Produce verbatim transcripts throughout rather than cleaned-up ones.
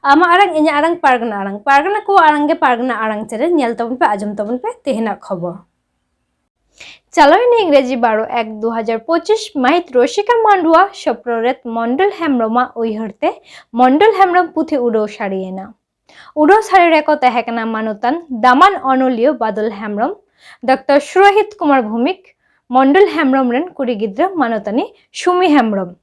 ᱟᱢᱟᱜ ᱟᱲᱟᱝ, ᱤᱧᱟᱹᱜ ᱟᱲᱟᱝ, ᱯᱟᱨᱜᱟᱱᱟ ᱟᱲᱟᱝ, ᱯᱟᱨᱜᱟᱱᱟ ᱠᱚᱣᱟᱜ ᱟᱲᱟᱝ ᱜᱮ ᱯᱟᱨᱜᱟᱱᱟ ᱟᱲᱟᱝ ᱪᱮᱱᱮᱞ᱾ ᱧᱮᱞ ᱛᱟᱵᱚᱱ ᱯᱮ, ᱟᱸᱡᱚᱢ ᱛᱟᱵᱚᱱ ᱯᱮ ᱛᱮᱦᱮᱧᱟᱜ ᱠᱷᱚᱵᱚᱨ᱾ ᱪᱟᱞᱟᱣᱮᱱ ᱤᱝᱨᱮᱡᱤ ᱵᱟᱨᱚ ᱮᱠ ᱫᱩ ᱦᱟᱡᱟᱨ ᱯᱚᱸᱪᱤᱥ ᱢᱟᱹᱦᱤᱛ ᱨᱚᱥᱤᱠᱟ ᱢᱟᱱᱰᱩᱣᱟ ᱥᱚᱯᱨᱚᱨᱮᱛ ᱢᱚᱱᱰᱚᱞ ᱦᱮᱢᱵᱽᱨᱚᱢᱟᱜ ᱩᱭᱦᱟᱹᱨ ᱛᱮ ᱢᱚᱱᱰᱚᱞ ᱦᱮᱢᱵᱽᱨᱚᱢ ᱯᱩᱛᱷᱤ ᱩᱰᱟᱹᱣ ᱥᱟᱹᱨᱤᱭᱮᱱᱟ᱾ ᱩᱰᱟᱹᱣ ᱥᱟᱹᱨᱤ ᱨᱮᱠᱚ ᱛᱟᱦᱮᱸ ᱠᱟᱱᱟ ᱢᱟᱱᱚᱛᱟᱱ ᱫᱟᱢᱟᱱ ᱚᱱᱚᱞᱤᱭᱟᱹ ᱵᱟᱫᱚᱞ ᱦᱮᱢᱵᱽᱨᱚᱢ, ᱰᱚᱠᱴᱚᱨ ᱥᱩᱨᱚᱦᱤᱛ ᱠᱩᱢᱟᱨ ᱵᱷᱳᱣᱢᱤᱠ, ᱢᱚᱱᱰᱚᱞ ᱦᱮᱢᱵᱽᱨᱚᱢ ᱨᱮᱱ ᱠᱩᱲᱤ ᱜᱤᱫᱽᱨᱟᱹ ᱢᱟᱱᱚᱛᱟᱱᱤ ᱥᱩᱢᱤ ᱦᱮᱢᱵᱽᱨᱚᱢ,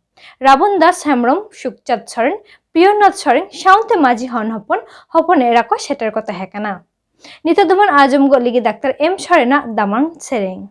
ᱨᱟᱵᱚᱱ ᱫᱟᱥ ᱦᱮᱢᱵᱽᱨᱚᱢ, ᱥᱩᱠᱪᱟᱸᱫᱽ ᱥᱚᱨᱮᱱ, ᱯᱤᱭᱳᱨᱱᱟᱛᱷ ᱥᱚᱨᱮᱱ ᱥᱟᱶᱛᱮ ᱢᱟᱹᱡᱷᱤ ᱦᱚᱱ ᱦᱚᱯᱚᱱ, ᱦᱚᱯᱚᱱ ᱮᱨᱟ ᱠᱚ ᱥᱮᱴᱮᱨ ᱠᱚ ᱛᱟᱦᱮᱸ ᱠᱟᱱᱟ᱾ ᱱᱤᱛᱚᱜ ᱫᱚᱵᱚᱱ ᱟᱸᱡᱚᱢ ᱜᱚᱫ ᱞᱮᱜᱮ ᱰᱟᱠᱛᱟᱨ ᱮᱢ ᱥᱚᱨᱮᱱᱟᱜ ᱫᱟᱢᱟᱱ ᱥᱮᱨᱮᱧ᱾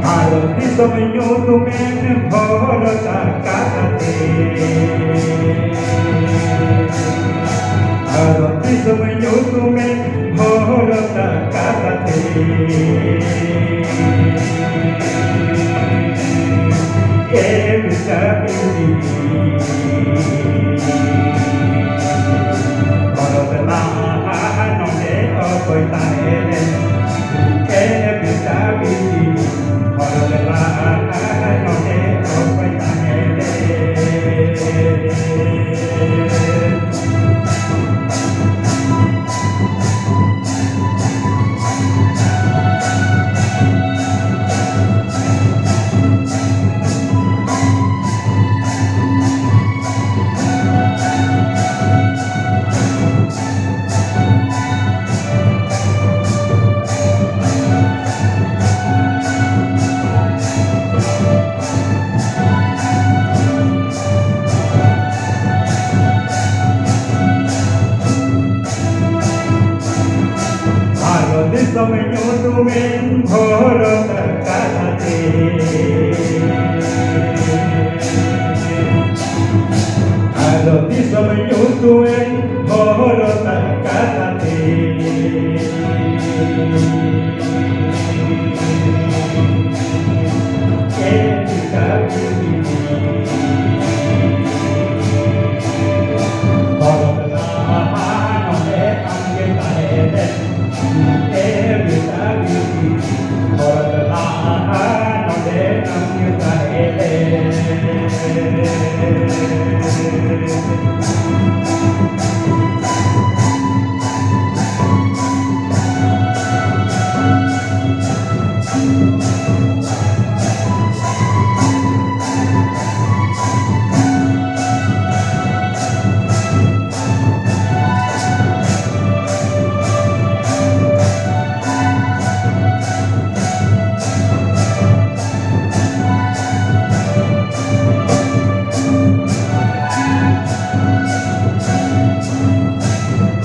ᱵᱷᱟᱨᱚᱛ ᱫᱤᱥᱚᱢ ᱧᱩᱛᱩᱢᱮᱢ ᱦᱚᱨᱚᱜ ᱟᱠᱟᱫᱛᱮ, ᱵᱷᱟᱨᱚᱛ ᱫᱤᱥᱚᱢ ᱧᱩᱛᱩᱢᱮᱢ ᱦᱚᱨᱚᱜ ᱟᱠᱟᱫᱛᱮ, ᱮ ᱵᱤᱪᱟᱨ ᱵᱤᱱ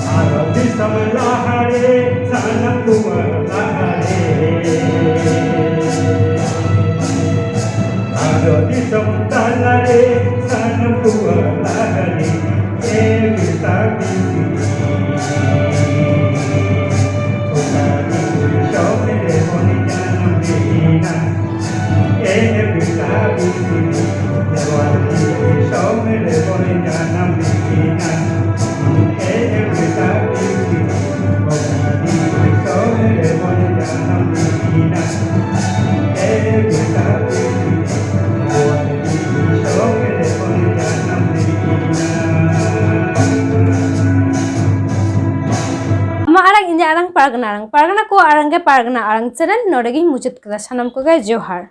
ᱵᱷᱟᱨᱚᱛ ᱫᱤᱥᱚᱢ ᱞᱟᱦᱟᱨᱮ, ᱥᱟᱱᱟᱢ ᱫᱩᱣᱟᱹᱨ ᱞᱟᱦᱟᱨᱮ᱾ ᱵᱷᱟᱨᱚᱛ ᱫᱤᱥᱚᱢ ᱛᱟᱞᱟᱨᱮ, ᱥᱟᱱᱟᱢ ᱫᱩᱣᱟᱹᱨ ᱞᱟᱦᱟᱨᱮ, ᱮ ᱵᱤᱨᱥᱟ ᱵᱤᱥᱤ᱾ ᱚᱠᱟ ᱫᱤᱥᱚᱢ ᱨᱮᱵᱚᱱ ᱡᱟᱱᱟᱢ ᱞᱮᱱᱟ? ᱟᱢᱟᱜ ᱟᱲᱟᱝ, ᱤᱧᱟᱹᱜ ᱟᱲᱟᱝ, ᱯᱟᱨᱜᱟᱱᱟ ᱟᱲᱟᱝ, ᱯᱟᱨᱜᱟᱱᱟ ᱠᱚᱣᱟᱜ ᱟᱲᱟᱝ ᱜᱮ ᱯᱟᱨᱜᱟᱱᱟ ᱟᱲᱟᱝ ᱪᱮᱱᱮᱞ᱾ ᱱᱚᱰᱮ ᱜᱤᱧ ᱢᱩᱪᱟᱹᱫ ᱠᱮᱫᱟ᱾ ᱥᱟᱱᱟᱢ ᱠᱚᱜᱮ ᱡᱚᱦᱟᱨ᱾